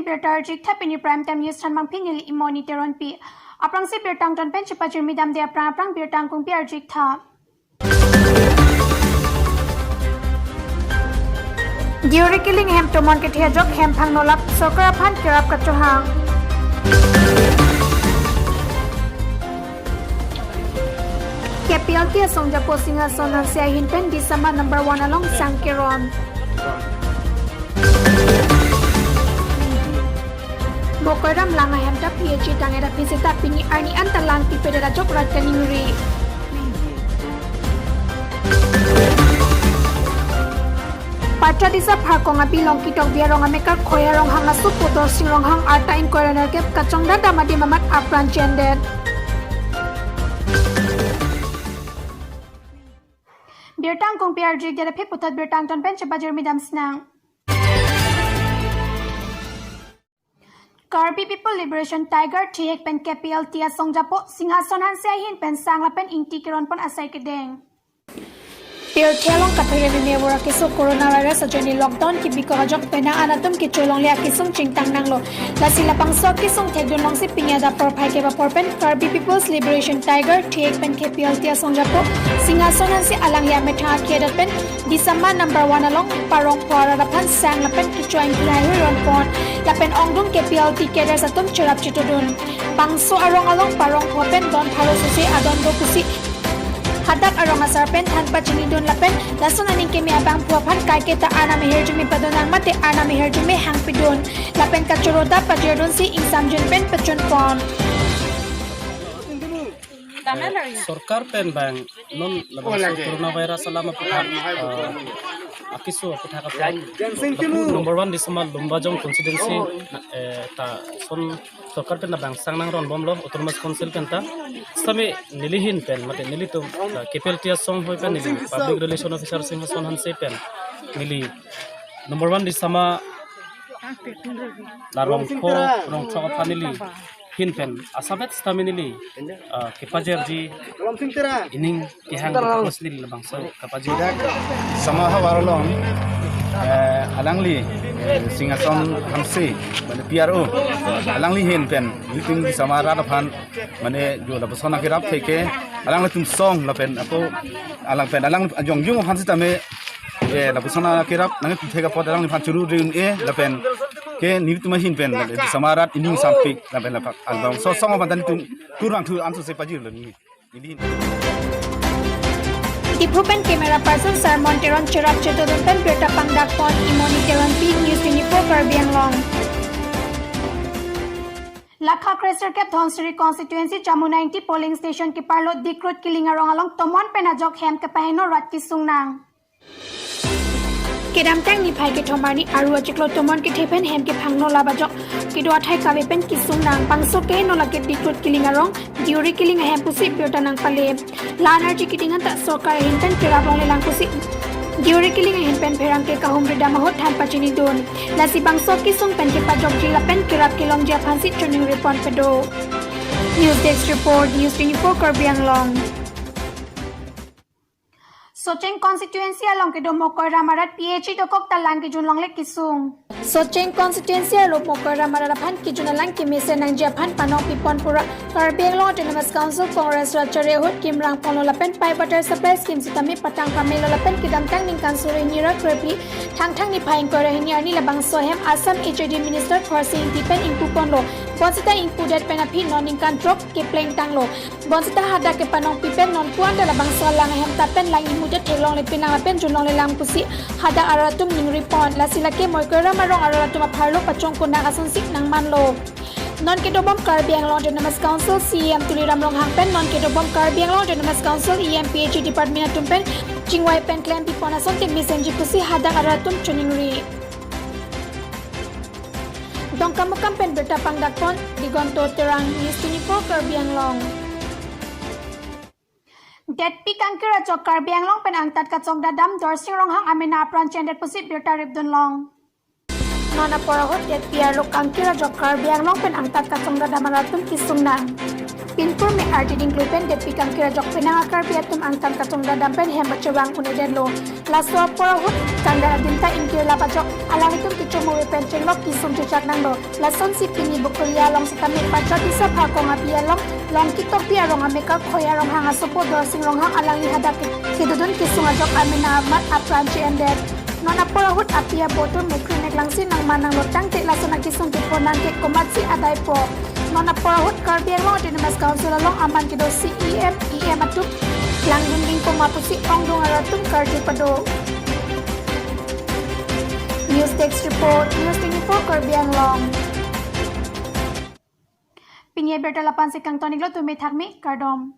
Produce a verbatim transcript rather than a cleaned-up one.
Birta arjik tha, pini Prime Time News thanbangpi neli Imoni Teronpi. Aphrangsi birta angton pen chepajirmi damde aphrang aphrang birta angkungpi arjik tha. Deuri Killing ahem tomon kethe ajok hem phangno lap sorkar aphan kerap kachohang. K P L T asong japo Singhason Hanse ahin pen Disama number one along sang keron. Mokoiram lang ahem ta P H E tang-et aphi seta pini arni anta lang pipedet ajok rat kaningri. Patadisa Pharkong abilong Kitokbi arong amekar Khoya Ronghang asopo Dorsing Ronghang arta ingkoi ra nerkep kachongdat dam adim amat apran chendet. Birta angkungpi arjik det aphi puthot birta angton pen chepajirmi dam sinang. Karbi People Liberation Tiger thihek pen K P L T asong japo Singhason Hanse ahin pen sang lapen ingti keron pon asai kedeng. Pirthe along kaphere meme vora keso coronavirus ajoine lockdown kebikok ajok penang an atum kecholongle akesung chingtang nanglo. Lasi labangso akesung thekdun longsi pini adap porphai kep apor pen Karbi People's Liberation Tiger thihek pen K P L T asong japo Singhason Hanse alangli amethang akhei adet pen Disama number one along Parongpho arat aphan sang lapen kecho ingti haihui ron pon lapen ongdung K P L T cadres atum cherap chetodun. Bangso arong along Parongpho pen don pharo sose adon do pusi hadak arong asar pen than pachinidun lapen lason aning keme abangphu aphan kaiketa arnam aher jume padonang mate arnam aher jume hangpidun lapen kachoro ta pajirdunsi ingsamjin pen pachun pon. Eh, sorkar pen bang non labangso coronavirus alam aputhak, eh, akeso aputhak apot number one Disama Lumbajong constituency, eh, ta son sorkar pen labang sang nang ron bomlo Autonomous Council pen ta. Sami neli hin pen mate nelitum, eh, K P L T asong hoi pen neli Public Relation Officer Singhason Hanse pen neli number one Disama la Rongpho, Rongpho aphan neli hin pen asabet sitame neli, ah, kepajirji ining kehang terus neli labangso kapajir. Disama havar along, eh, alangli, eh, Singhason Hanse, mane P R O, alangli hin pen nelitum Disama arat aphan mane jo lapuson akerap theke alanglitum song lapen ako alang pen alang ajongjung aphan sitame, eh, lapuson akerap nangkethek apot alangliphan churu ri un-e lapen ke nelitum ahin pen Disama arat ining sampik lapen lapak albang so song aphan ta nelitum kurang thu anso se pajirlo neli. Neli Diphu pen camera person Sermon Teron cherap chetodun pen birta pangdak pon Imoni Teronpi, News twenty-four Karbi Anglong. Lakha kre sirkep Dhansiri constituency Jamuna Ingti polling station keparlo Dikrut Killing arong along tomon pen ajok hem kepaheno rat kesung nang. Kedamtang niphai kethom arni aru achiklo tomon kethe pen hem kephangno lap ajok kedo athai kave pen kesung nang. Bangso ke no lake Dikrut Killing arong, Deuri Killing ahem pusi birta nangpale. La-an arje keding anta sorkar ahin pen kerap longle lang pusi Deuri Killing ahin pen pherangke kahumri dam ahut than pachinidun. Lasi bangso kesung pen kepajokji lapen kerap kelongji aphansi choningri pon pado. News Desk Report, News twenty-four Karbi Anglong. Socheng constituency along kedo Mokoiram arat P H E dokok ta lang kejun longle kesung. Socheng constituency arlo Mokoiram arat aphan kejun alang kemesen nangji aphan panongpi pon pura Karbi Anglong Autonomous Council Congress rat chari ahut kimrang ponlo lapen pipe water supply scheme sitame patang pamelo lapen kedamtang ningkan suri hini ra krephli Thangthang niphai ingkoi ra hini arni labangso ahem Assam H A D Minister Khorsing Engti pen ingpu ponlo. Bonsita ingpudet pen aphi non ningkan throk kepleng tanglo. Bonsita hadak kepanongpi pen non puan ta labangso alang ahem ta pen lang imu det theklongle pinlang lapen junlongle lang pusi hadak arat atum ningri pon. Lasi lake Mokoiram arong arat atum apharlo pachongkun nang asonsi nangmanlo. Non kedobom Karbi Anglong Autonomous Council C E M Tuliram Ronghang pen non kedobom Karbi Anglong Autonomous Council E M P H E department atum pen chingvai pen klempi pon asonte mesenji pusi hadak arat atum choningri. Dongkamukam pen birta pangdak pon Digonto Terang, News twenty-four Karbi Anglong. Detpi kangkir ajok Karbi Anglong pen angtat kachongdat dam Dorsing Ronghang amena apran chendet pusi birta ripdun long. Non apor ahut detpi arlo kangkir ajok Karbi Anglong pen angtat kachongdat dam arat atum kesung nang. Pinpur me arjiding klui pen detpi kangkir ajok penang a-Karbi atum angtan kachongdadam pen hem pachevang un-edetlo. Laso apor ahut kangdar adim ta ingkir lap ajok alanglitum kechomuri pen chenglok kesung chechak nanglo. Lasonsi pini Bokolia along sitame Pajor Bisap Hakong api along Longki Tokbi arong amekar Khoya Ronghang asopo Dorsing Ronghang alangli hadak ke-, kedodun kesung ajok amena amat apran che-endet. Non apor ahut api abo atum mekri meklangsi nangman nanglo tangte lason akesung kepo nangke komatsi adaipo. Non apor ahut Karbi Anglong Autonomous Council along aman kedo C E M, E M atum langdun dingpo ma pusi ongdung arat atum karju pado. News Desk Report, News twenty-four Karbi Anglong. Pini abirta la-ansi kangton-iklo, tumi thakmi, kardom.